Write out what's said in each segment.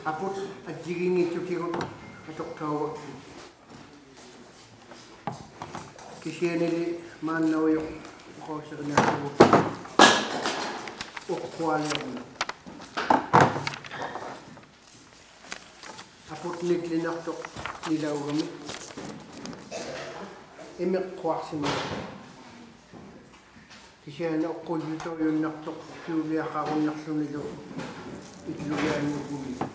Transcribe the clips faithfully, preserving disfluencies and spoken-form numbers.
ᐊᐳᑦ ᐊᔾᔨᒋᙱᑦᑐᑎᒍᑦ ᐊᑐᖅᑕᐅᕙᒃᑯᑦ. ᑭᓯᐊᓂᓕ ᒫᓐᓇᐅᔪᖅ ᐅᖃᐅᓯᕆᓂᐊᖅᑐᒍᑦ ᐅᖅᑯᐊᓕᐅᕐᒥᒃ. ᐊᐳᑦ ᓂᒡᓕᓇᖅᑐᖅ ᓂᓚᐅᒐᒥᒃ ᐃᒥᖅᑯᐊᖅᓯᒪᔪᖅ. ᑭᓯᐊᓂ ᐅᖅᑯᔾᔪᑕᐅᔪᓐᓇᖅᑐᖅ ᑎᐅᓕᐊᖃᕈᓐᓇᖅᖢᓂᓗ ᐃᒡᓗᓕᐊᓅᒃᑯᓪᓗ.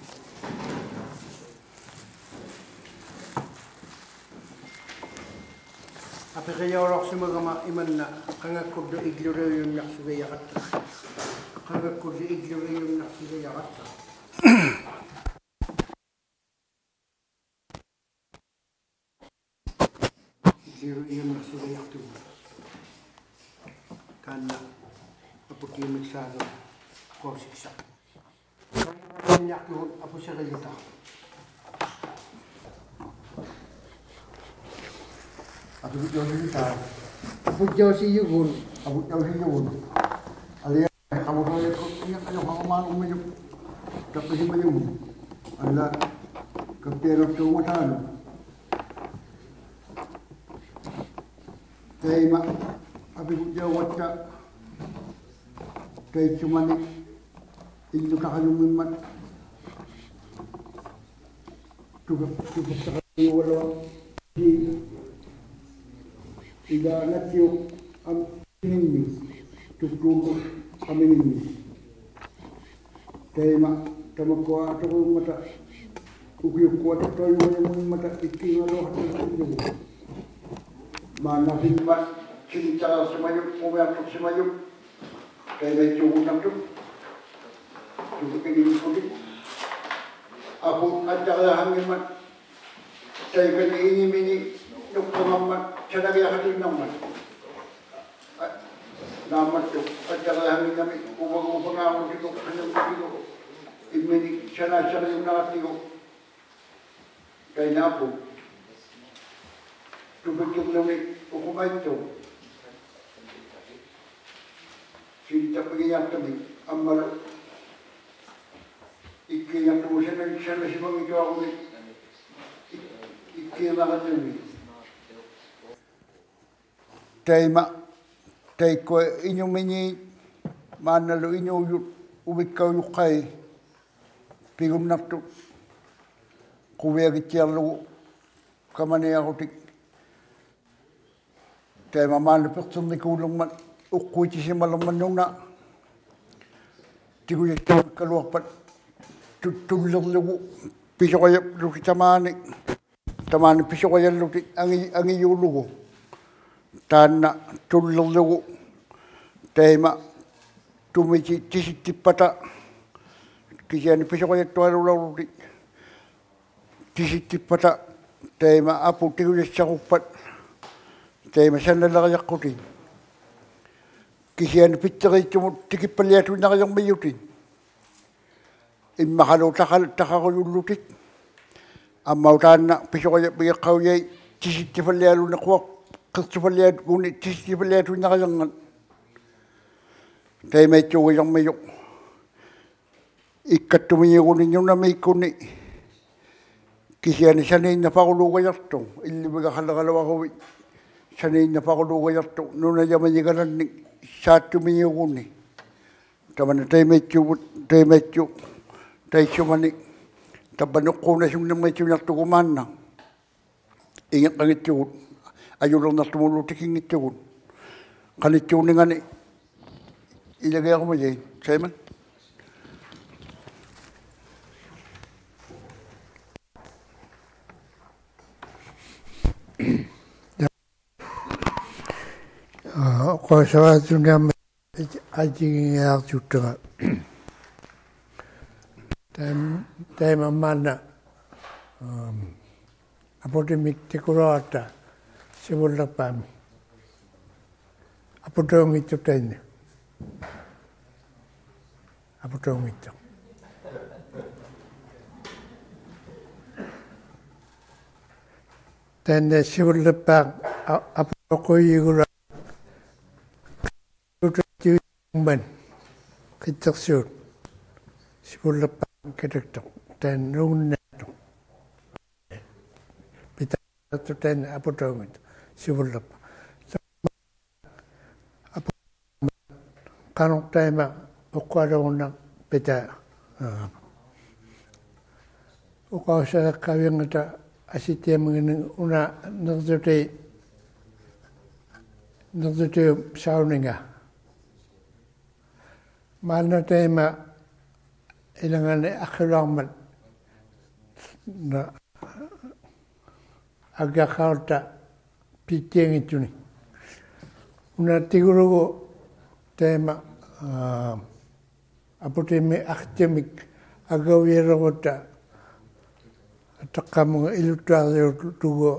ᐊᐱᕆᔭᐅᓚᐅᖅᓯᒪᒐᒪ ᐃᒪᓐᓇ ᖃᖓᒃᑯᓪᓗ ᐃᒡᓗᓕᐅᔪᓐᓇᖅᓯᒐᔭᕋᑦᑕ. ᖃᖓᒃᑯᓪᓗ ᐃᒡᓗᓕᐅᔪᓐᓇᖅᓯᒐᔭᕋᑦᑕ. ᐃᒡᓗᓕᐅᔪᓐᓇᖅᓯᒐᔭᖅᑐᒍᑦ. ᑖᓐᓇ ᐊᐳᑎ ᒥᒃᓵᓗ ᑯᓯᒃᓴ. ᐊᐳᓯᕆᓗᑕ. ᐊᐳᔾᔭᐅᓯᔪᒍᑦ. ᐊᐳᔾᔭᐅᓯᔪᒍᑦ. ᐊᐳᔾᔭᐅᓯᔪᒍᑦ. ᐊᓕᐊ ᖃᒧᓴᕆᒃᑯᑦ ᐃᓚᖃᔪᖃᕈᒪᓗᒻᒥᔪᖅ. ᑕᐱᓯᒪᔪᒧᑦ. ᐊᓪᓛᑦ ᑲᑉᐱᐊᓗᒃᑐᖓᑖᓄ. ᑕᐃᒪ ᐊᐱᕈᔾᔭᐅᒐᑦᑕ ᑕᐃᑦᓱᒪᓂ ᐃᓪᓗᑕᖃᓗᖕᒥᒻᒪᑦ ᑐᑲ-, ᑐᑲᖅᑕᖃᓗᐊᓗᐊᖅ ᐃᓛ ᓇᑦᑎᐅᑉ ᐊᒻ ᖏᓐᓂ ᑐᒃᑑᒍᑦ ᐊᒥᖏᓐᓂ. ᑕᐃᒪ ᑕᒪᒃᑯᐊ ᐊᑐᕈᒻᒪᑕ ᐅᑭᐅᒃᑯᐊ ᐊᑐᖅᑕᐅᔪᒪᔪᒻᒥᒻᒪᑕ ᐃᒃᑮᖓᓗᐊᖅᑕᖅ ᐃᓪᓗᒍ. ᒫᓐᓇ ᐱᓕᒫᑦ ᑭᓂᑦᑕᕋᖅᓯᒪᔪᖅ, ᐅᒥᐊᖅᑐᖅᓯᒪᔪᖅ. ᑕᐃᒪᐃᑦᑑᒍᓐᓇᖅᑐᖅ. ᑐᑭᑭᓂᒃᑯᑎᒃ. ᐊᐳ ᐊᑦᑕᕆᐊᖃᙱᒻᒪᑦ. ᑕᐃᑲᓂ ᐃᖏᒥᓂ ᓄᖅᑲᖓᒻᒪᑦ ᓴᓇᒋᐊᖃᑎᓐᓇᕐᒪᑦ. ᐊ, ᓈᒻᒪᑦᑐᖅ ᐊᑦᑕᕆᐊᖃᙱᓐᓇᒥ ᐅᕙᒍᑦ ᐅᐸᖓᕈᑎᒍ, ᖃᓄᖅ ᐅᑎᒍ. ᐃᖕᒥᓂᒃ ᓴᓇ ᓴᓇᔪᓐᓇᕋᑦᑎᒍ. ᑕᐃᓐᓇ ᐊᐳ. ᑐᐱᑭᓪᓗᓂ ᐅᖁᒪᐃᑦᑐᖅ. ᓯᓕᑕᐱᒋᔮᖅᑕᒥᒃ ᐊᒻᒪᓗ ᐃᒃᑮᖓᖅᑐᒍᑦ ᓴᓇ-, ᓴᓇᓯᒪᙱᑦᑐᐊᕈᓂ ᐃᒃ-, ᐃᒃᑮᖓᖅᑐᒥᒃ. ᑕᐃᒪ, ᑕᐃᒃᑯᐊ ᐃᓄᒥᓃᑦ ᒫᓐᓇᓗ ᐃᓅᔪᑦ ᐅᕕᒃᑲᐅᔪᖅᑲᐃ ᐱᒍᓐᓇᖅᑐᑦ ᖁᕕᐊᒋᑦᑎᐊᕐᓗᒍ ᑲᒪᓂᐊᕈᑎᒃ. ᑕᐃᒪ ᒫᓐᓇ ᐱᖅᑎᕐᓂᑰᓕᕐᒪᑦ ᐅᖅᑰᔨᑎᓯᒪᓕᕐᒪᑦ ᓄᓇ. ᑎᒍᔭᒃᑲᓗᐊᖅᐸᑦ ᑐ-, ᑐᓪᓕᕐᓗᒍ ᐱᓱᕋᔭᓪᓗᑎᒃ ᑕᒫᓂ. ᑕᒫᓂ ᐱᓱᕋᔭᓪᓗᑎᒃ ᐊᖏ-, ᐊᖏᔫᓗᒍ. ᑖᓐᓇ ᑐᓪᓕᕐᓗᒍ. ᑕᐃᒪ ᑐᒥᑎ ᑎᓯᑦᑎᑉᐸᑕ. ᑭᓯᐊᓂ ᐱᓱᕋᔭᑦᑐᐊᓘᓚᐅᓪᓗᑎᒃ ᑎᓯᑦᑎᑉᐸᑕ. ᑕᐃᒪ ᐊᐳ ᑎᒍᔭᒃᓴᕈᑉᐸᑦ. ᑕᐃᒪ ᓴᓇᓕᕆᔭᖅᑯᑎᒃ. ᑭᓯᐊᓂ ᐱᑦᑎᕆᑦᑐᒧᑦ ᑎᑭᑉᐸᓪᓕᐊᑐᐃᓐᓇᕆᔪᕐᒥᔪᑎᒃ. ᐃᒻᒪᖃᓗ ᑕᖃ-, ᑕᖃᕈᔪᓪᓗᑎᒃ. ᐊᒻᒪ ᐅᑖᓐᓇ ᐱᓱᕋᔭᕐᕕᒋᖅᑲᐅᔭᐃᑦ ᑎᓯᑦᑎᑉᐸᓪᓕᐊᓗᓐᓂ ᖁᐊᖅ ᑭᖅᑐᐸᓪᓕᐊᓗᓐᓂ ᑎᓯᑦᑎᑉᐸᓪᓕᐊᑐᐃᓐᓇᕆᔪᕐᖓᑦ. ᑕᐃᒪᐃᑦᑑᕆᔪᕐᒥᔪᖅ. ᐃᒃᑲᑦᑐᒥᔪᒍᓂ ᓄᓇᒦᒃᑯᓂ. ᑭᓯᐊᓂ ᓴᓃᓐᓇᐸᕈᓘᒐᔭᖅᑐᖅ. ᐃᓪᓕᕕᒐᖃᓕᕋᓗᐊᕈᕕᑦ ᓴᓃᓐᓇᐸᕈᓘᒐᔭᖅᑐᖅ. ᓄᓇᔭᒥᓂᒐᓚᓐᓂᒃ ᓵᑦᑐᒥᔪᒍᓂ. ᑕᒪᓐᓇ ᑕᐃᒪᐃᑦᑑᕗᑦ, ᑕᐃᒪᐃᑦᑑᖅ, ᑕᐃᑦᓱᒪᓂ ᑕᕝᕙᓂ ᐅᖅᑰᓇᓱᖕᓂᕐᒦᑦᑐᓂᐊᖅᑐᒍᑦ ᒫᓐᓇ. ᐃᖏᕐᕋᙱᑦᑐᒍᑦ, ᐊᔪᓕᕐᓇᖅᑐᒧᓪᓗ ᑎᑭᙱᑦᑐᒍᑦ. ᖃᓂᑦᑑᓂᖓᓂ ᐃᓚᒋᐊᕈᒪᔭᐃᑦ, ᓴᐃᒪᓐ. ᐋ, ᐅᖃᐅᓯᕋᓱᓂᐊᕐᒪᑦ ᐊᔾᔨᒋᙱᐊᖅᑐᖅᑕᕋ. ᑕᐃᒻ-, ᑕᐃᒪ ᒫᓐᓇ, ᐊᒻ, ᐊᐳᑎᒥᒃ ᑎᑯᓗᐊᖅᑕ ᓯᕗᓪᓕᖅᐹᒥ. ᐊᐳᑑᙱᑦᑐᖅ ᑕᐃᓐᓇ. ᐊᐳᑑᙱᑦᑐᖅ. ᑕᐃᓐᓇ ᓯᕗᓪᓕᖅᐹᖅ ᐊ-, ᐊᐳᑑᖁᔨᒍᓗᐊᖅ. ᓱᑐᑦᑎᐅᔪᖕᒪᑦ ᕿᑦᑎᖅᓲᑦ. ᓯᕗᓪᓕᖅᐹᖅ ᑲᑕᒃᑐᖅ. tainna nungunniaqtuq. Pitaaqtuq tainna aputaunngittuq sivullirpaq. Apu-, qanuq taima uqqualuunnaq pita, aa, uqausiriqqaviungata asittiamingini una nirjuti, nirjutiup sauninga. Maanna taima ilangani aqqiluarmat na aggaqqaulta piittianngittunik. Una tigulugu taima, aa, aputimmi aqtimik aggauyaluguta taqqamunga iluttuariutugu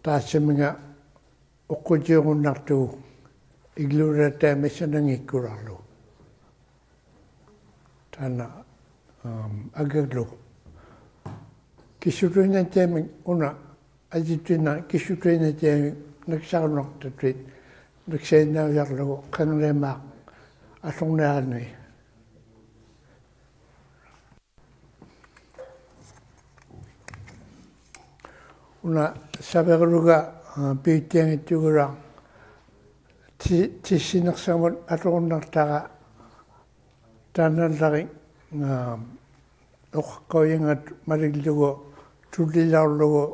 taatsuminga uqqutiugunnaqtugu iglulataimik sananngikkularlugu. Taanna, um, aggaglugu. Kisutuinnattiamik una ajittuinnaq kisutuinnattiamik naksarunnaqtatuit naksainnaujarlugu qanglimaaq allurniarani. Una saviruluga, aa, piittianngittugu ti-, tissiniqsamut aturunnaqtara taannallarik, aa, uqaqqaujangat maliglugu tullilaurlugu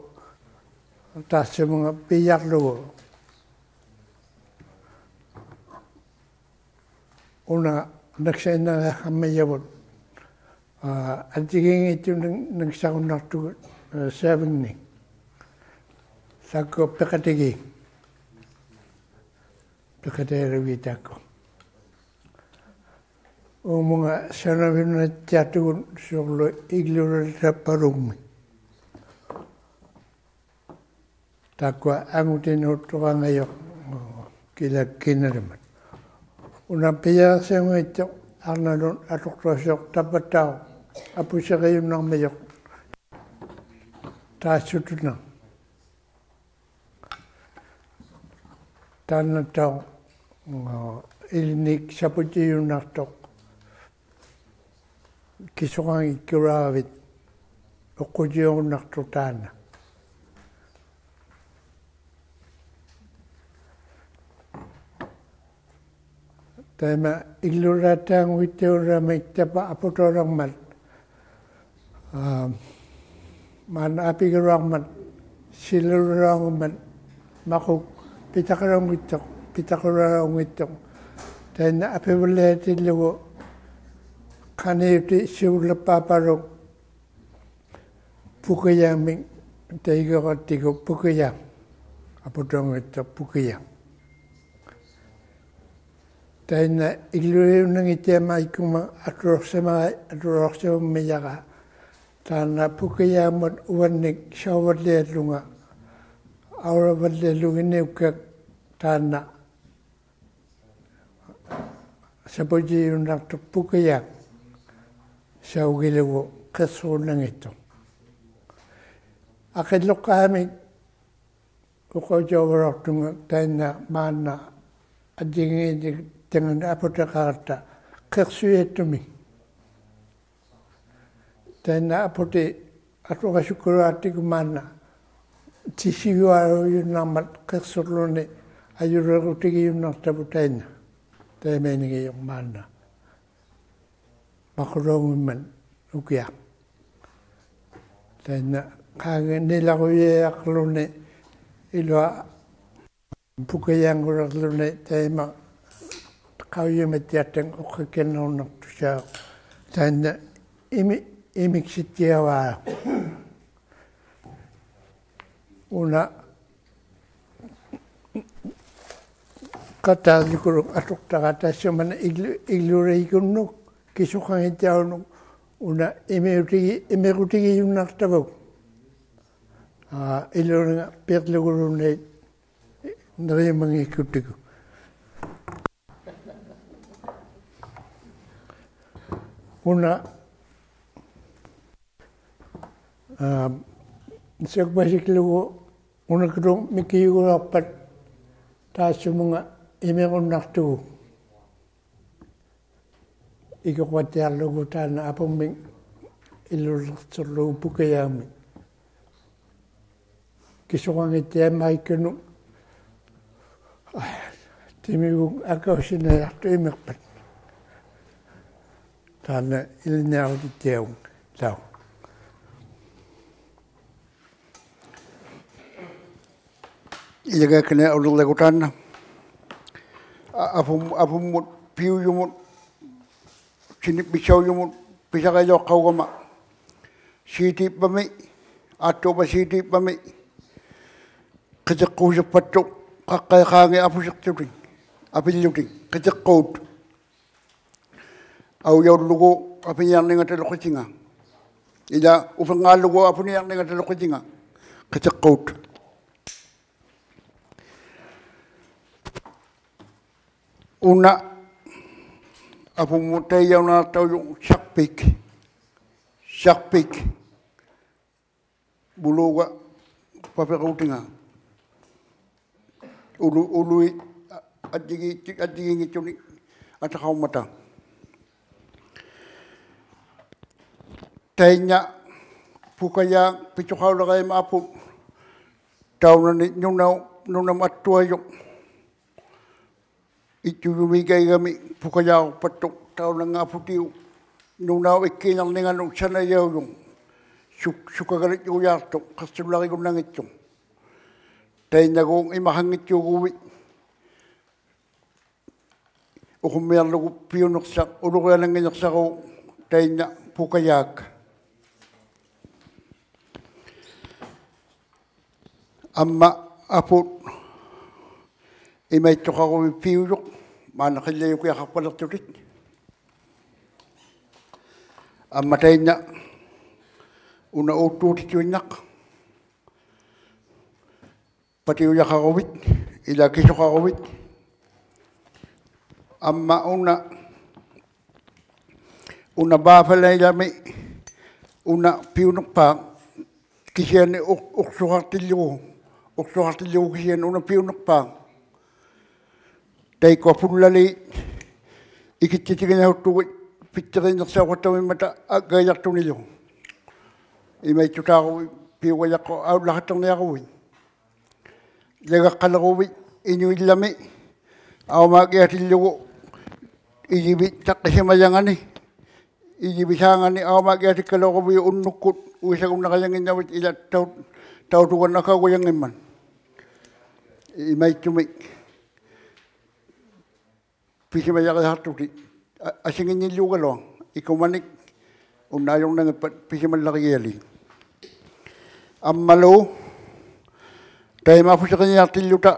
taatsumunga piijarlugu. Una naksainnariaqammijavut, aa, ajjigiinngittunik naksarunnaqtugut, aa, savingni. Taakkua piqatigiit. Piqatigiit taakkua. Uunga sanaviunnattiaqtugut suurlu iglulatappalungmi. Taakkua angutinuutuqangajuq, uu, kila kinalimat. Una piijarsiunngittuq arnalun atuqtuasiuq tappatauq apusigijunnarmijuq taatsutunaq. Taannatauq, uu, ilinik saputijunnaqtuq kisuqanngikkulaarvit uqqutiugunnaqtuq taanna. Taima iglulataanngittuuramik tapa aputaularmat, aa, maanna apigiluarmat silulalaungmat maquk pitaqalaunngittuq, pitaqalalaunngittuq. Tainna apivalliatillugu qaniutit sivulliqpaapaluk pukijaamik taiguqattigu pukijaam. Aputaunngittuq pukijaam. Tainna igluliunnanngittiamaikkuma aturuqsima-, aturuqsimammijara. Taanna pukijaamut uvannik sauvalliallunga auravallialluginiukka taanna saputijunnaqtuq pukijaam saugilugu qirsuunnanngittuq. Aqilluqqaamik uqautiuvalauqtunga tainna maanna ajjigiinngittiangani aputiqaratta qirsujattumi. Tainna aputi atuqasukkulauqtigu maanna tisijualujunnarmat qirsulluni ajulirutigijunnaqtavut tainna. Taimainnigijuq maanna. Maqulaungimmat ukiaq. Tainna qaangiinilarujajaqluni ilua pukijaanngulirluni taima qaujimattiaqtangit uqikkinnarunnaqtusiaq. Tainna imi-, imiksittiavaa. Una qataajukuluk atuqtara tassumana iglu-, iglulajikunnuk kisuqanngittiaunuk una imiutigi-, imigutigijunnaqtavut. Aa, iluringa piiqluguluni niriumanngikkuttigu. Una, aa, siukpasiklugu unakuluk mikijugulauqpat taatsumunga imirunnaqtugu. Ikuqpattiarlugu taanna apummik ᐃᓗᓕᖅᑐᕐᓗᒍ ᐳᑲᔮᒥ. ᑭᓱᕋᙱᑦᑎᐊᒻᒪᐃᒃᑯᓄ ᑎᒥᒍᑦ ᐊᑲᐅᓯᓇᔭᖅᑐᖅ ᐃᒥᖅᐸᑦ. ᑖᓐᓇ ᐃᓕᓐᓂᐊᕈᑎᑦᑎᐊᕗᖅ ᑕᐅᖅ. ᐃᓚᒑᒃᑭᓇ ᐅᓕᕐᓚᒍ ᑖᓐᓇ. ᐊ-, ᐊᐳᒻ-, ᐊᐳᒻᒧᑦ, ᐱᐅᔪᒧᑦ, ᓯᓂᒃᐱᒃᓴᐅᔪᒧᑦ, ᐱᓴᕆᔭᐅᖅᑲᐅᒐᒪ. ᓰᑏᑉᐸᒥ, ᐋᑦᑐᖅᐸᑦ ᓰᑏᑉᐸᒥ, ᕿᑎᖅᑰᓯᖅᐸᑦᑐᖅ, ᖃᖅᑲᐃᖄᖏᑦ ᐊᐳᓯᖅᑐᑎᒃ, ᐊᐱᓪᓗᑎᒃ, ᕿᑎᖅᑰᑦ. ᐊᐅᔭᐅᓪᓗᒍ ᐊᐱᓂᐊᕐᓂᖓᑕᓗ ᕿᑎᖓ. ᐃᓛ ᐅᐱᕐᖔᓪᓗᒍ ᐊᐱᓂᐊᕐᓂᖓᑕᓗ ᕿᑎᖓ. ᕿᑎᖅᑰᑦ. ᐅᓇ ᐊᐳᒻᒧᑦ ᑕᐃᔭᐅᓇᖅᑕᐅᔪᖅ ᓴᖅᐱᒃ. ᓴᖅᐱᒃ. ᒧᓪᓗᒐ ᐸᐱᕈᑎᖓ. ᐅᓗ-, ᐅᓗᐃᑦ ᐊ-, ᐊᔾᔨᒌ-, ᐊᔾᔨᒌᙱᑦᑐᓂᒃ ᐊᑕᖃᐅᒻᒪᑕ. ᑕᐃᓐᓇ ᐳᑲᔮᒃ ᐱᑐᖃᐅᓕᕋᐃᒻᒪᑦ ᐊᐳᑦ ᑕᐅᓇᓂ ᓄᓇᐅᑉ, ᓄᓇᒧᑦ ᐊᑦᑐᐊᔪᖅ. ᐃᑦᓱᔪᒥᒃ ᒐᐃᒐᒥ ᐳᑲᔮᕈᖅᐸᑦᑐᖅ ᑕᐅᓇᙵᑦ ᐊᐳᑎᐅᑉ ᓄᓇᐅᑉ ᐃᒃᑮᓇᕐᓂᖓᓄᑦ ᓴᓇᔭᐅᔪᖅ ᓱᒃ-, ᓱᑲᒐᓚᔾᔪᔮᖅᑐᖅ ᖃᔅᓱᓪᓚᕆᒍᓐᓇᙱᑦᑐᖅ. ᑕᐃᓐᓇᒎᖅ ᐃᒪᖃᙱᑦᑑᒎᖅ ᐅᖁᒻᒥᐊᕐᓗᒍ ᐱᐅᓂᖅᓴᖅ ᐅᓗᕆᐊᓇᙱᓐᓂᖅᓴᕉᖅ ᑕᐃᓐᓇ ᐳᑲᔮᒃ. ᐊᒻᒪ ᐊᐳᑦ ᐃᒪᐃᑦᑐᖃᕈᕕᑦ ᐱᐅᔪᖅ ᒫᓐᓇ ᕿᓪᓚᔪᑭᐊᖃᖅᐸᓕᖅᑐᑎᒃ. ᐊᒻᒪ ᑕᐃᓐᓇ ᐅᓇ ᐆᑦᑑᑎᑐᐃᓐᓇᖅ. ᐸᑎᐅᔭᖃᕈᕕᑦ, ᐃᓛ ᑭᓱᖃᕈᕕᑦ. ᐊᒻᒪ ᐅᓇ, ᐅᓇ ᐹᐸᓚᐃᓚᒥ, ᐅᓇ ᐱᐅᓂᖅᐹᖅ, ᑭᓯᐊᓂ ᐅᖅ-, ᐅᖅᓱᖃᖅᑎᓪᓗᒍ, ᐅᖅᓱᖃᖅᑎᓪᓗᒍ ᑭᓯᐊᓂ ᐅᓇ ᐱᐅᓂᖅᐹᖅ. ᑕᐃᒃᑯᐊ ᐳᓪᓚᓖᑦ ᐃᑭᑦᑎᑎᒋᓇᓱᑦᑐᒍᑦ ᐱᑦᑎᕆᓐᓂᖅᓴᐅᖃᑦᑕᕐᒥᒻᒪᑕ ᐊᒡᒐᔭᖅᑐᓂᓗ. ᐃᒪᐃᑦᑐᑖᕈᕕᑦ ᐱᐅᒐᔭᖅᑯᖅ ᐊᐅᓪᓚᖃᑦᑕᕐᓂᐊᕈᕕᑦ. ᔭᒐᖅᑲᓕᕈᕕᑦ ᐃᓄᐃᓪᓚᒥ ᐊᐅᒪᑭᐊᑎᓪᓗᒍ ᐃᔨᕕᑦ ᑕᖅᑭᓯᒪᔭᖓᓂ, ᐃᔨᕕᑦ ᓵᖓᓂ ᐊᐅᒪᑭᐊᑎᒃᑲᓗᐊᕈᕕᐅᒃ ᐅᓐᓄᒃᑯᑦ ᐅᐃᓴᒍᓐᓇᕋᔭᙱᓐᓇᕕᑦ ᐃᓛ ᑕᐅ-, ᑕᐅᑐᒐᓐᓇᑲᐅᒐᔭᙱᒻᒪᑦ. ᐃᒪᐃᑦᑐᒥᒃ ᐱᓯᒪᔭᕆᓴᖅᑐᑎᒃ, ᐊ-, ᐊᓯᖏᓐᓂᓪᓘᒐᓗᐊᖅ, ᐃᑯᒪᓂᒃ ᐅᓐᓈᔪᕐᓇᙱᑉᐸᑦ ᐱᓯᒪᓪᓚᕆᒋᔭᓖᑦ. ᐊᒻᒪᓗ, ᑕᐃᒪ ᐊᐳᓯᕆᓂᐊᖅᑎᓪᓗᑕ,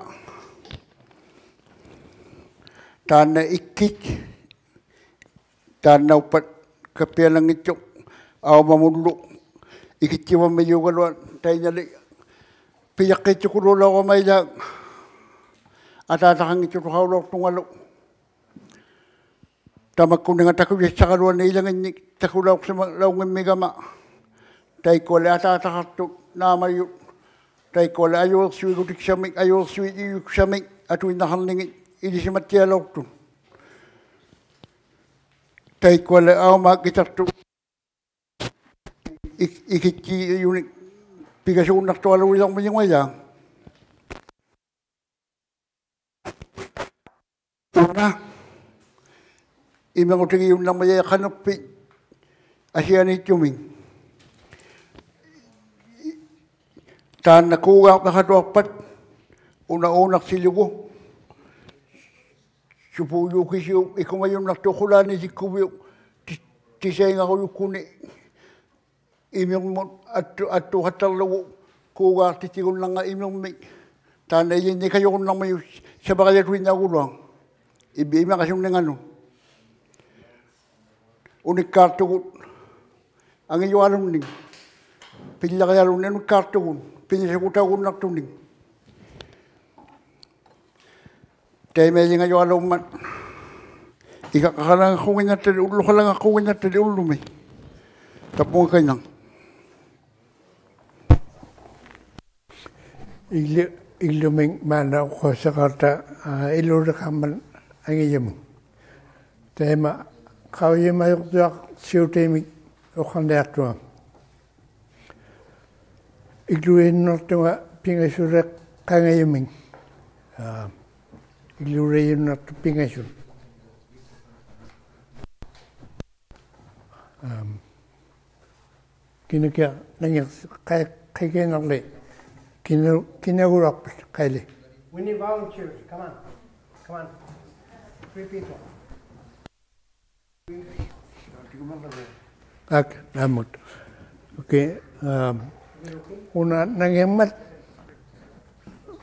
ᑖᓐᓇ ᐃᒃᑭᑦ, ᑖᓐᓇᐅᑉᐸᑦ ᑲᑉᐱᐊᓇᙱᑦᑐᖅ, ᐊᐅᒪᒧᓪᓗ, ᐃᑭᑦᑎᕙᒻᒥᔫᒐᓗᐊᑦ, ᑕᐃᓐᓇᓕ, ᐱᔭᖅᑮᑦᑐᑯᓘᓚᐅᕋᒪ ᐃᓛ, ᐊᑖᑕᖃᙱᑦᑐᑐᖃᐅᓚᐅᖅᑐᖓᓗ. ᑕᒪᒃᑯᓂᖓ ᑕᑯᔭᒃᓴᕋᓗᐊᓂ ᐃᓚᖏᓐᓂᒃ ᑕᑯᓚᐅᖅᓯᒪᓚᐅᙱᒻᒥᒐᒪ. ᑕᐃᒃᑯᐊᓕ ᐊᑖᑕᖃᖅᑐᑦ ᓈᒪᔪᑦ. ᑕᐃᒃᑯᐊᓕ ᐊᔪᕆᖅᓱᐃᒍᑎᒃᓴᒥᒃ, ᐊᔪᕆᖅᓱᐃᔪᒃᓴᒥᒃ, ᐊᑐᐃᓐᓇᖃᕐᓂᖏᑦ ᐃᓕᓯᒪᑦᑎᐊᓚᐅᖅᑐᑦ. ᑕᐃᒃᑯᐊᓕ ᐊᐅᒪᒃᑭᑕᖅᑐᑦ ᐃᒃ-, ᐃᑭᑦᑎᔪᓂᒃ ᐱᒐᓱᒍᓐᓇᖅᑐᐊᓘᓕᕐᒥᔪᖓ ᐃᓛ. ᐅᓇ, ᐃᒥᕈᑎᒋᔪᓐᓇᕐᒥᔭᐃᑦ ᖃᓄᖅᐱᑦ ᐊᓯᐊᓃᑦᑐᒥᒃ. ᑖᓐᓇ ᑰᒑᖅᑕᖃᑐᐊᖅᐸᑦ, ᐅᓇ ᐆᓇᖅᓯᓗᒍ, ᓱᐴᔫᑭᓯᐅᑉ ᐃᑯᒪᔪᓐᓇᖅᑐᖅ ᖁᓛᓃᑦ ᑎᒃᑯᕕᐅᒃ, ᑎ-, ᑎᓴᐃᖓᕈᔪᒃᑯᓂ, ᐃᒥᕐᒧᑦ ᐊᑦᑐ-, ᐊᑦᑐᖃᑦᑕᕐᓗᒍ ᑰᒑᖅᑎᑦᑎᒍᓐᓇᕐᖓᑦ ᐃᒥᕐᒥᒃ. ᑖᓐᓇ ᐃᓕᓐᓂᒃ ᑲᔪᕈᓐᓇᕐᒥᔪᖅ ᓴᐸᕋᔭᑐᐃᓐᓇᐅᒍᓗᐊᖅ. ᐃᕝᕕᑦ ᐃᒥᕋᓱᓐᓂᖓᓄᑦ. ᐅᓂᒃᑳᖅᑐᒍᑦ ᐊᖏᔪᐊᓗᓐᓂᒃ. ᐱᓪᓚᕆᐊᓗᓐᓂᒃ ᐅᓂᒃᑳᖅᑐᒍᑦ. ᐱᓂᓱᒍᑕᐅᒍᓐᓇᖅᑐᓂᒃ. ᑕᐃᒪᐃᓕᖓᔪᐊᓘᒻᒪᑦ ᐃᒐᖅᑲᖃᓚᖓᖁᙱᓐᓇᑦᑕᓕ ᐅᓪᓗᖃᓚᖓᖁᙱᓐᓇᑦᑕᓕ ᐅᓪᓗᒥ. ᑕᑉᐳᖓᑲᐃᓐᓇᖅ. ᐃᓗ-, ᐃᓗᒥᒃ ᒫᓐᓇ ᐅᖃᐅᓯᖃᖅᑕ, ᐋ, ᐃᓗᓕᖃᕐᒪᑦ ᐊᖏᔪᒥᒃ. ᑕᐃᒪ ᖃᐅᔨᒪᔪᖅᑐᐊᖅ ᓯᐅᑎᒥᒃ ᐅᖃᓐᓂᐊᖅᑐᖓ. ᐃᒡᓗᓕᔪᓐᓇᖅᑐᖓ ᐱᖓᓱᓕᖅᑲᖓᔪᒥᒃ. ᐋ, ᐃᒡᓗᓕᔪᓐᓇᖅᑐᖅ ᐱᖓᓱᑦ. ᐋ, ᑭᓇᑭᐊᖅ ᓇᖏᑦ ᖃᐃ-, ᖃᐃᑲᐃᓐᓇᕐᓕ? ᑭᓇ-, ᑭᓇᐅᓗᐊᖅᐸᑦ ᖃᐃᓕ? We need volunteers. Come on. Come on. Three people. ᐋᒃ, ᓇᒧᑦ. Okay, ᐋᒻ, ᐅᓇ ᓇᖏᕐᒪᑦ,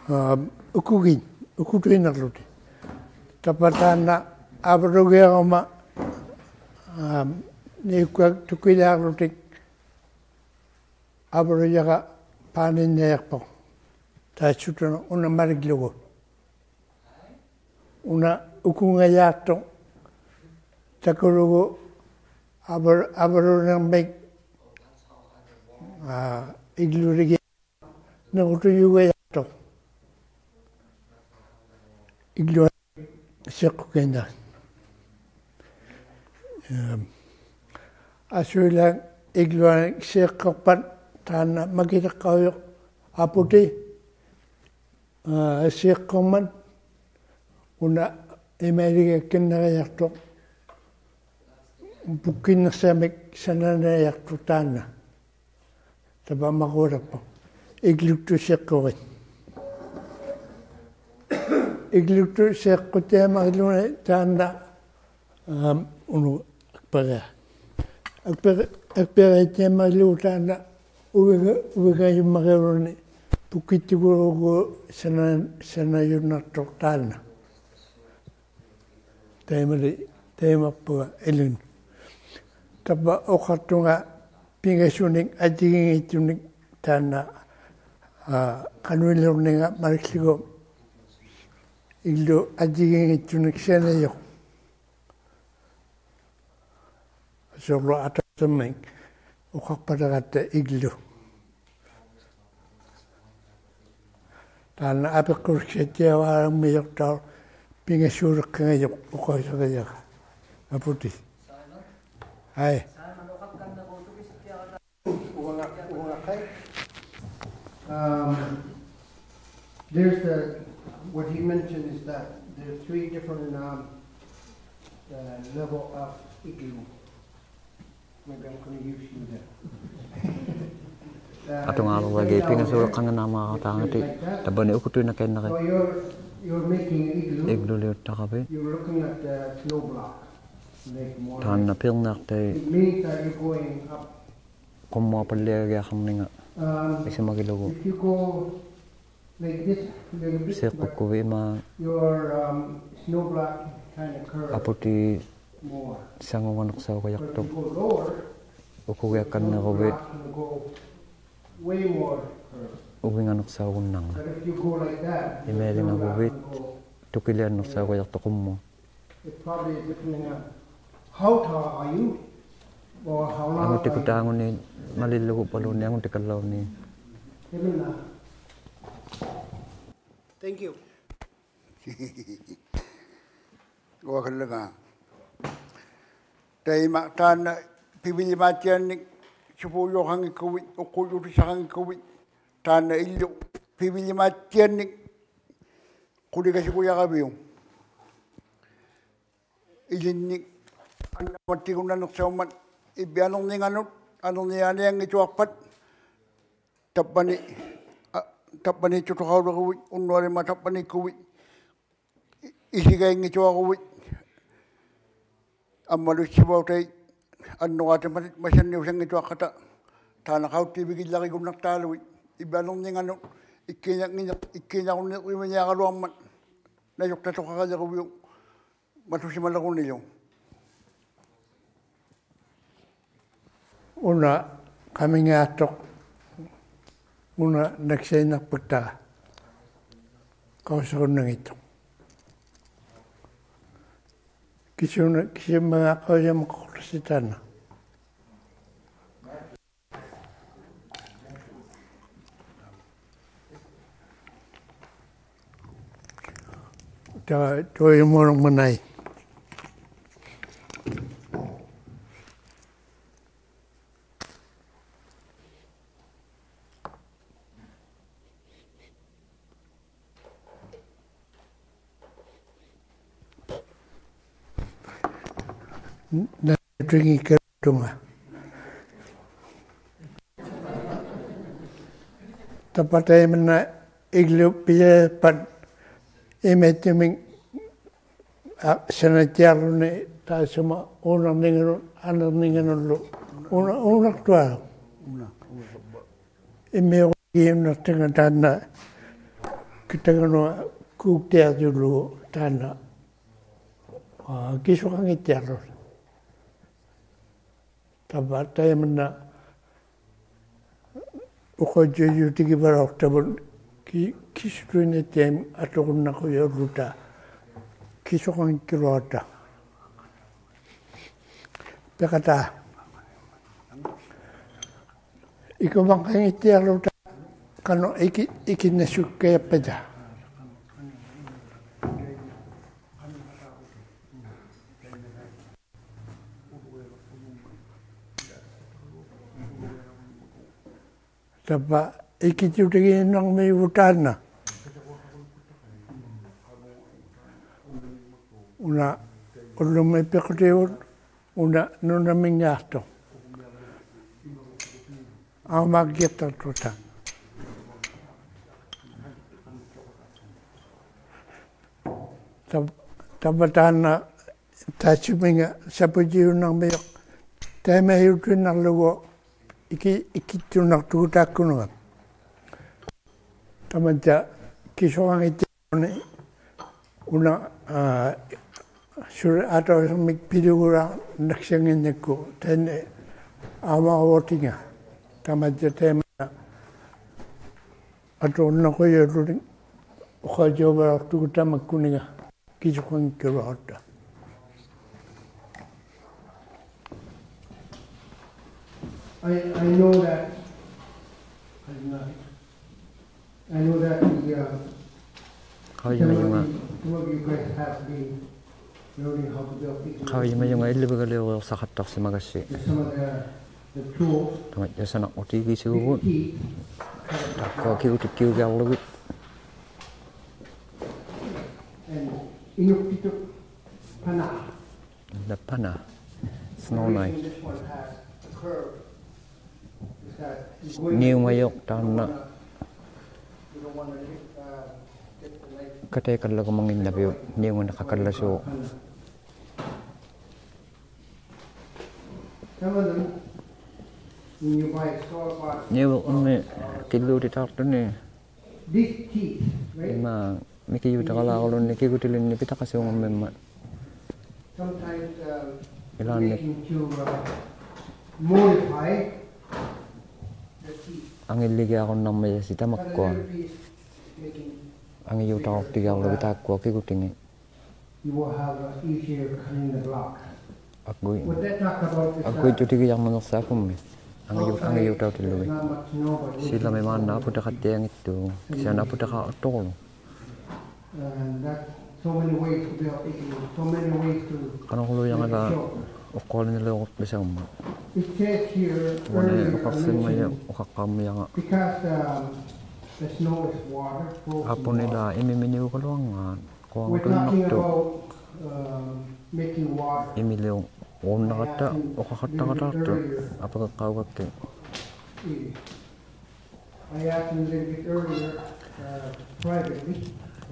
ᐋᒻ, ᐅᑯᒋᑦ, ᐅᑯᑐᐃᓐᓇᕐᓗᑎᒃ. ᑕᕝᕙ ᑖᓐᓇ ᐊᕙᓗᒋᐊᕈᒪ, ᐋᒻ, ᓂᐅᒃᑲᒃ ᑐᑭᓕᐊᕐᓗᑎᒃ, ᐊᕙᓗᔭᕋ ᐹᓃᓐᓂᐊᖅᐸᒃ. ᑕᐃᑦᓱᑐᓐᓇᖅ ᐅᓇ ᒪᓕᒡᓗᒍ. ᐅᓇ ᐅᑯᖓᔮᖅᑐᖅ ᑕᑯᓗᒍ ᐊᕙ-, ᐊᕙᓗᓂᕐᒥᒃ, ᐋ, ᐃᒡᓗᓕᒋ ᓂᕈᑐᔫᒐᔭᖅᑐᖅ. ᐃᒡᓗᐊ ᓯᖅᑯᑭᓐᓇᖅ. ᐊᒻ, ᐊᓱᐃᓛᒃ ᐃᒡᓗᐊ ᓯᖅᑯᖅᐸᑦ ᑖᓐᓇ ᒪᑭᑕᖅᑲᐅᔪᖅ ᐊᐳᑎ, ᐋ, ᓯᖅᑯᕐᒪᑦ ᐅᓇ ᐃᒪᐃᓕᒋᐊᒃᑲᓐᓂᕆᔭᖅᑐᖅ ᐳᒃᑭᓐᓂᖅᓴᒥᒃ ᓴᓇᓂᐊᖅᑐᖅ ᑖᓐᓇ. ᑕᕝᕙ ᒪᕐᕈᐊᓕᖅᐳᖅ. ᐃᒡᓗᒃᑐᑦ ᓯᖅᑯᕆᑦ. ᐃᒡᓗᒃᑐᑦ ᓯᖅᑯᑦᑎᐊᒪᕆᓪᓗᓂ ᑖᓐᓇ, ᐋᒻ, ᐅᓄ ᐊᒃᐱᕆᐊ. ᐊᒃᐱᕆ-, ᐊᒃᐱᕆᑦᑎᐊᒪᕆᓪᓗᒍ ᑖᓐᓇ ᐅᕕᖓ-, ᐅᕕᖓᔪᒻᒪᕆᐅᓗᓂ ᐳᒃᑭᑦᑐᒍᓗᒍ ᓴᓇ-, ᓴᓇᔪᓐᓇᖅᑐᖅ ᑖᓐᓇ. ᑕᐃᒪᓕ-, ᑕᐃᒪᒃᐳᖓ ᐃᓗᓐ. ᑕᕝᕙ ᐅᖃᖅᑐᖓ ᐱᖓᓱᓂᒃ ᐊᔾᔨᒌᙱᑦᑐᓂᒃ ᑖᓐᓇ, ᐋ, ᖃᓄᐃᓕᐅᕐᓂᖓ ᒪᓕᒃᖢᒍ ᐃᒡᓗ ᐊᔾᔨᒌᙱᑦᑐᓂᒃ ᓯᓇᔪᖅ. ᓲᕐᓗ ᐊᑕᐅᓯᕐᒥᒃ ᐅᖃᖅᐸᑕᕋᑦᑕ ᐃᒡᓗ. ᑖᓐᓇ ᐊᐱᖅᑯᓕᒃᓴᑦᑎᐊᕙᓪᓕᕐᒥᔪᖅᑕᐅᖅ ᐱᖓᓲᓕᖅᑲᖓᔪᖅ ᐅᖃᐅᓯᕆᔭᕋ. ᐊᐳᑎ. ᐊᐃ. ᐅᕙᖓ-, ᐅᕙᖓᖃᐃ. Um, there's the, what he mentioned is that there's three different, um, uh, level of igloo. Maybe I'm gonna use you there. Uh, ᐊᑐᖓᓗᓚᒋᑦ ᐱᖓᓲᓕᖅᑲᖓᓈᒫᖅᑖᖓᑎᒃ, ᑕᕝᕙᓂ ᐅᑯᑐᐃᓐᓇᑲᐃᓐᓇᕆᑦ. So you're, you're making an igloo. ᐃᒡᓗᓕᐅᑦᑕᕋᕕᑦ. You're looking at the snow block. Like more. ᑖᓐᓇ ᐱᕐᓂᐊᖅᑕᐃᑦ. It means that you're going up. ᖁᒻᒧᐊᖅᐸᓪᓕᐊᒋᐊᖃᕐᓂᖓ. Um, ᐃᓱᒪᒋᓗᒍ. If you go like this, little bit, but ᓯᖅᑯᒃᑯᕕᑦ ᐃᒫᒃ. Your, um, snow block kinda curves more. ᐊᐳᑎ ᓴᖑᒐᓂᖅᓴᐅᒐᔭᖅᑐᖅ. But if you go lower, ᐅᑯᒋᐊᒃᑲᓐᓂᕈᕕᑦ. The snow block will go way more curves. ᐅᕕᖓᓂᖅᓴᐅᒍᓐᓇᕐᒪᑦ. But if you go like that, the snow block will go ᑐᑭᓕᐊᓐᓂᖅᓴᐅᒐᔭᖅᑐᖅ ᖁᒻᒧᑦ. It probably is depending on how tall are you or how long are you. ᐊᖑᑎᒃᑯᑦ ᑖᖑᓂ ᒪᓕᓪᓗᒍ ᐸᓗᓐᓂ ᐊᖑᑎᑲᓪᓚᐅᓂ. Thank you. ᐅᐊᑲᓪᓚᒃᑲ. ᑕᐃᒪ ᑖᓐᓇ ᐱᕕᓕᒫᑦᑎᐊᓐᓂᒃ ᓱᐳᔪᖃᙱᒃᑯᕕᑦ, ᐅᖅᑰᔾᔪᑎᓴᖃᙱᒃᑯᕕᑦ, ᑖᓐᓇ ᐃᓪᓗ ᐱᕕᓕᒫᑦᑎᐊᓐᓂᒃ ᖁᓕᒐᓱᒍᔭᕋᕕᐅᒃ. ᐃᓕᓐᓂᒃ ᐊᓐᓇᒪᑦᑎᒍᓐᓇᓂᖅᓴᐅᒻᒪᑦ ᐃᕝᕕᑦ ᐊᓂᕐᓂᖓᓄᑦ, ᐊᓂᕐᓂᐊᓂᐊᙱᑐᐊᖅᐸᑦ, ᑕᑉᐹᓂ, ᐊ, ᑕᑉᐹᓃᑦᑐᑐᖃᐅᓕᕈᕕᑦ, ᐅᓐᓄᐊᓕᒫᑦ ᑕᑉᐹᓃᒃᑯᕕᑦ, ᐃ-, ᐃᓯᒐᐃᙱᑐᐊᕈᕕᑦ, ᐊᒻᒪᓗ ᐃᑦᓯᕙᐅᑕᐃᑦ ᐊᓐᓄᕌᑎᒪᑦ ᒪᑦᓴᓐᓂᐅᓴᙱᑐᐊᖅᑲᑕ, ᑖᓐᓇ ᖃᐅᑦᑎᕕᒋᓪᓚᕆᒍᓐᓇᖅᑖᓗᐃᑦ, ᐃᕝᕕᑦ ᐊᓂᕐᓂᖓᓄᑦ, ᐃᒃᑮᓇ-, ᐃᒃᑮᓇᕈᓐᓃᕆᕕᓂᐊᕋᓗᐊᕐᒪᑦ, ᓇᔪᖅᑕᑐᖃᕋᓕᕈᕕᐅᒃ, ᒪᑐᓯᒪᓕᕈᓂᓗ. ᐅᓇ ᖃᒥᖓᑦᑐᖅ, ᐅᓇ ᓇᒃᓯᓇᖅᐸᑦᑕ, ᖃᐅᓯᕈᓐᓇᙱᑦᑐᖅ. ᑭᓱᓇ, ᑭᓱᒻᒪᖔᑦ ᖃᐅᔨᒪᖁᖅᑕᓯ ᑖᓐᓇ. ᑕ-, ᑐᐃᒧᓗᒻᒪᓇᐃ. ᓇᓗᓇᙱᒃᑲᓗᐊᖅᑐᖓ. ᑕᕝᕙ ᑕᐃᒪᓐᓇ ᐃᒡᓗ ᐱᔭᕆᖅᐸᑦ ᐃᒪᐃᑦᑐᒥᒃ, ᐋ, ᓴᓇᑦᑎᐊᕐᓗᓂ ᑖᔅᓱᒪ ᐆᓇᕐᓂᖓᓄᑦ, ᐊᓂᕐᓂᖓᓄᓪᓗ, ᐆᓇ-, ᐆᓇᕐᑐᐊᓗᒃ. ᐃᒻᒥᐅᖅ ᐃᓐᓇᑦᑎᖓ ᑖᓐᓇ ᑭᑕᖓᓄᐊ ᑰᒃᑎᐊᖅᑐᓗᒍ ᑖᓐᓇ, ᐋ, ᑭᓱᖃᙱᑦᑎᐊᕐᓗᒃ. ᑕᕝᕙ ᑕᐃᒪᓐᓇ ᐅᖃᐅᔾᔭᐅᔪᑎᒋᕙᓚᐅᖅᑕᕗᑦ ᑭ-, ᑭᓱᑐᐃᓐᓇᑦᑎᐊᖅ ᐊᑐᕈᓐᓇᖁᔭᐅᓪᓗᑕ ᑭᓱᖃᙱᒃᑲᓗᐊᖅᑕ. ᐱᖃᑖ. ᐃᑯᒪᖃᙱᑦᑎᐊᕐᓗᑕ ᖃᓄᖅ ᐃᑭ-, ᐃᑭᓐᓇᓱᒃᑲᔭᑉᐸᑕ. ᑕᕝᕙ ᐃᑭᔾᔪᑎᒋᓐᓇᕐᒥᔪᒍᑦ ᑖᓐᓇ. ᐅᓇ ᐅᓪᓗᒥ ᐱᖁᑎᔪᒍᑦ, ᐅᓇ ᓄᓇᒥᙶᖅᑐᖅ. ᐊᐅᒪᒋᐊᑦᑕᖅᑐᑕ. ᑕᕝ-, ᑕᕝᕙ ᑖᓐᓇ ᑖᔅᓱᒥᖓ ᓴᐳᔨᐅᓐᓇᕐᒥᔪᖅ, ᑕᐃᒪᐃᔪᑐᐃᓐᓇᕐᓗᒍ ᐃᑭ-, ᐃᑭᑦᑐᓇᖅᑐᒍᑦ ᑖᒃᑯᓄᖓ. ᑕᒪᓐᓇ ᑭᓱᖃᙱᑦᑎᐊᕐᓗᓂ ᐅᓇ, ᐋ, ᓱᓕ ᐊᑕᐅᓯᕐᒥᒃ ᐱᓕᕈᓛᕐᓇᒃᓴᙱᓐᓇᒃᑯ ᑕᐃᓐᓇ ᐊᒻᒪ ᐅᑎᖓ. ᑕᒪᓐᓇ ᑕᐃᒪᓐᓇ ᐊᑐᕈᓐᓇᖁᔭᐅᓪᓗᓂ ᐅᖃᐅᔾᔭᐅᕙᓚᐅᖅᑐᒍᑦ ᑕᒪᒃᑯᓂᖓ ᑭᓱᖃᙱᒃᑲᓗᐊᖅᑕ. I, I know that, I know that the, uh, ᖃᐅᔨᒪᔪᖓ. Some of you, some of you guys have been learning how to build picnic. ᖃᐅᔨᒪᔪᖓ ᐃᓪᓕᕕᒐᓕᐅᕆᐅᖅᓴᖃᑦᑕᖅᓯᒪᒐᔅᓯ. Some of the, the tools. ᑕᒪᔾᔭ ᓴᓇᖅᑯᑎᒋᓲᕗᑦ. ᑖᒃᑯᐊ ᑭᒍᑎᒃᑭᐅᒋᐊᕐᓗᒋᑦ. And ᐃᓄᒃᑎᑐᑦ ᐸᓇ. The ᐸᓇ. Snow knife. The reason this one has a curve is that you're going to ᓂᐅᖓᔪᖅ ᑖᓐᓇ. You don't wanna, uh, get the knife. ᑲᑕᐃᑲᓪᓚᒍᒪᙱᓐᓇᕕᐅᒃ, ᓂᐅᖓᓂᖃᖃᓪᓚᓲᖅ. Some of them, when you buy a store-bought, ᓂᐅᕐᒥᒃ ᑭᓪᓗᑎᑖᖅᑐᓂ. These teeth, right? ᐃᒫ ᒥᑭᔪᑎᕋᓛᕈᓗᓐᓂ ᑭᒍᑎᓕᓐᓂᒃ ᐱᑕᖃᓲᖑᒻᒥᒻᒪᑦ. Sometimes, um, ᐃᓛᓐᓂᒃ making to, uh, modify the teeth. ᐊᖏᓪᓕᒋᐊᕈᓐᓇᕐᒥᔭᓯ ᑕᒪᒃᑯᐊ. Cut a little piece, making ᐊᖏᔪᑕᐅᑎᒋᐊᕐᓗᒋᑦ ᑖᒃᑯᐊ ᑭᒍᑎᖏᑦ. You will have, uh, easier cutting the block. ᐊᑯᐃ-, what they talk about is, uh, ᐊᑯᐃᔾᔪᑎᒋᔭᕐᒪᖕᖏᖅᓴᖅ ᐊᐳᒻᒥ. ᐊᖏᔪ-, outside, ᐊᖏᔪᑕᐅᑎᓪᓗᒋᑦ. There's not much snow, but we can ᓯᓚᒥ ᒫᓐᓇ ᐊᐳᑎᖃᑦᑎᐊᙱᑦᑐᖅ. ᑭᓯᐊᓂ ᐊᐳᑎᖃᖅᑐᑯᓗᒃ. And that's so many ways to build picnic, so many ways to make it show. ᖃᓄᑯᓗᓕᐊᖓᓛᒃ ᐅᖅᑯᐊᓕᓐᓂᓕᐅᕈᕐᓕᓴᐅᒻᒪᑦ. It says here, ᐅᐊᓂ earlier I ᐅᖃᖅᓯᒪᔪᑦ, mentioned, ᐅᖃᖅᑲᒻᒥᐊᖓ. Because, um, the snow is water, frozen water. ᐊᐳᓐᓂᓛᒃ ᐃᒥᒥᓂᐅᒐᓗᐊᕐᖓᑦ. We're talking about, um, making water. ᐃᒥᓕᐅᕈᓐᓇᕋᑦᑕ ᐅᖃᖃᑦᑕᕋᑖᖅᑐᖅ ᐊᐱᕆᖅᑲᐅᒐᒃᑭᑦ. I asked him a little bit earlier, uh, privately,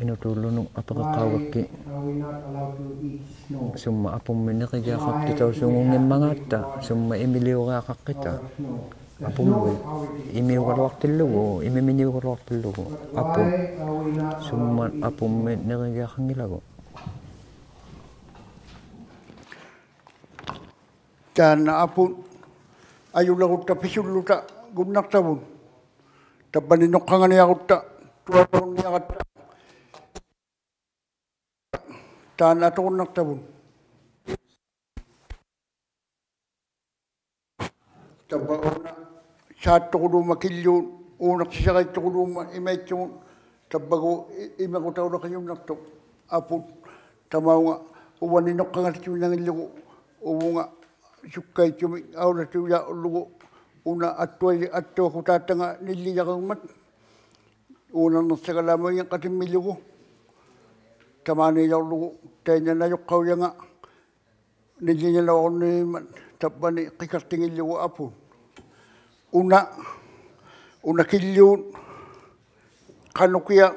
ᐃᓄᑑᓪᓗᓄᒃ ᐊᐱᕆᖅᑲᐅᒐᒃᑭᑦ. Why are we not allowed to eat snow? ᓱᒻᒪᑦ ᐊᐳᒻᒥᒃ ᓂᕆᒋᐊᖃᖅᑎᑕᐅᓲᖑᙱᒻᒪᖔᑦᑕ, ᓱᒻᒪᑦ ᐃᒥᓕᐅᕆᐊᖃᖅᑭᑕ. ᐊᐳᒻᒥᒃ ᐃᒥᐅᒐᓗᐊᖅᑎᓪᓗᒍ, ᐃᒥᒥᓂᐅᒐᓗᐊᖅᑎᓪᓗᒍ. ᐊᐳ. ᓱᒻᒪᑦ ᐊᐳᒻᒥᒃ ᓂᕆᒋᐊᖃᙱᓚᒍ. ᑖᓐᓇ ᐊᐳᑦ ᐊᔪᓚᒍᑦᑕ ᐱᓱᓪᓗᑕ ᒍᓐᓇᖅᑕᕗᑦ. ᑕᑉᐹᓂ ᓄᖅᑲᖓᓂᐊᕈᑦᑕ, ᑐᐊᓗᓐᓂᐊᕋᑦᑕ. ᑖᓐᓇ ᐊᑐᕈᓐᓇᖅᑕᕗᑦ. ᑕᑉᐹ ᐆᓇ ᓵᑦᑐᑯᓘᒻᒪᑦ ᑭᓪᓗᑦ, ᐆᓇᖅᓯᓴᕆᑦᑐᑯᓘᒻᒪᑦ ᐃᒪᐃᑦᓱᒍ, ᑕᑉᐹᒎᖅ ᐃ-, ᐃᒥᕈᑕᐅᓚᕆᔪᓐᓇᖅᑐᖅ ᐊᐳᑦ. ᑕᒪᐅᖓ ᐅᕙᓂ ᓄᖅᑲᖓᓕᑦᑐᐃᓐᓇᙱᓪᓗᒍ, ᐅᕗᖓ ᓱᒃᑲᐃᑦᓱᒥᒃ ᐊᐅᓚᑐᔮᕐᓗᒍ, ᐅᓇ ᐊᑦᑐᐊ-, ᐊᑦᑐᐊᖁᑖᑦᑕᖓ ᓂᓪᓕᔭᕈᒻᒪᑦ. ᐆᓇᕐᓂᖅᓴᒐᓛᒧᑦ ᐃᖏᕐᕋᑎᒻᒥᓗᒍ. ᑕᒫᓃᓚᐅᕐᓗᒍ ᑕᐃᓐᓇ ᓇᔪᖅᑲᐅᔭᖓ. ᓂᓪᓕᖓᓚᐅᕐᓂᕕᒪᑦ ᑕᑉᐹᓂ ᕿᑲᖅᑎᖏᓪᓗᒍ ᐊᐳᑦ. ᐅᓇ, ᐅᓇ ᑭᓪᓗᑦ ᖃᓄᑭᐊᖅ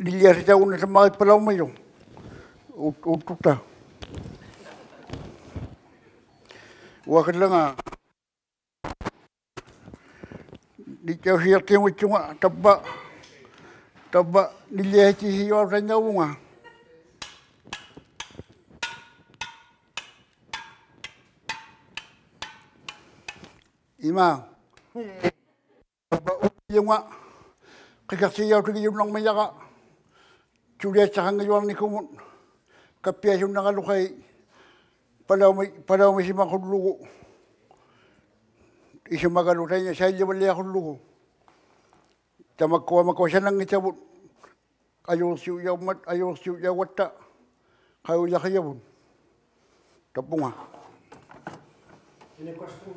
ᓂᓪᓕᐊᓯᑕᐅᓐᓇᖅ ᑕᒪᕆᒃᐸᓚᐅᕐᒥᔪᖅ. ᐆ-, ᐆᑦᑐᑕ. ᐅᐊᑲᓪᓚᖓ. ᓂᔾᔭᐅᓯᔭᖅᑎᐅᙱᑦᓱᖓ ᑕᕝᕙ, ᑕᕝᕙ ᓂᓪᓕᐊᓯᔾᔨᓚᐅᕋᓐᓇᕗᖓ. ᐃᒫᒃ. ᑕᕝᕙ ᐅᓪᓗᖓ ᕿᑲᖅᑎᔭᐅᑎᒋᔪᓐᓇᕐᒥᔭᕋ ᓱᓕᐊᑦᓴᖃᙱᔪᐊᕐᓂᑯᒧᑦ ᑲᑉᐱᐊᓱᓐᓇᕋᓗᖃᐃ ᐸᓚᐅᒥ-, ᐸᓚᐅᒥᓯᒪᕈᓪᓗᒍ ᐃᓱᒪᒐᓗ ᑕᐃᓐᓇ ᓴᐃᓪᓕᕙᓪᓕᐊᕈᓪᓗᒍ. ᑕᒪᒃᑯᐊ ᒪᑯᐊ ᓴᓇᙱᑕᕗᑦ ᐊᔪᕐᓯᐅᔭᐅᒻᒪᑦ, ᐊᔪᕐᓯᐅᔭᐅᒐᑦᑕ ᖃᐅᔨᓚᕿᔭᕗᑦ. ᑕᑉᐳᖓ. Any question?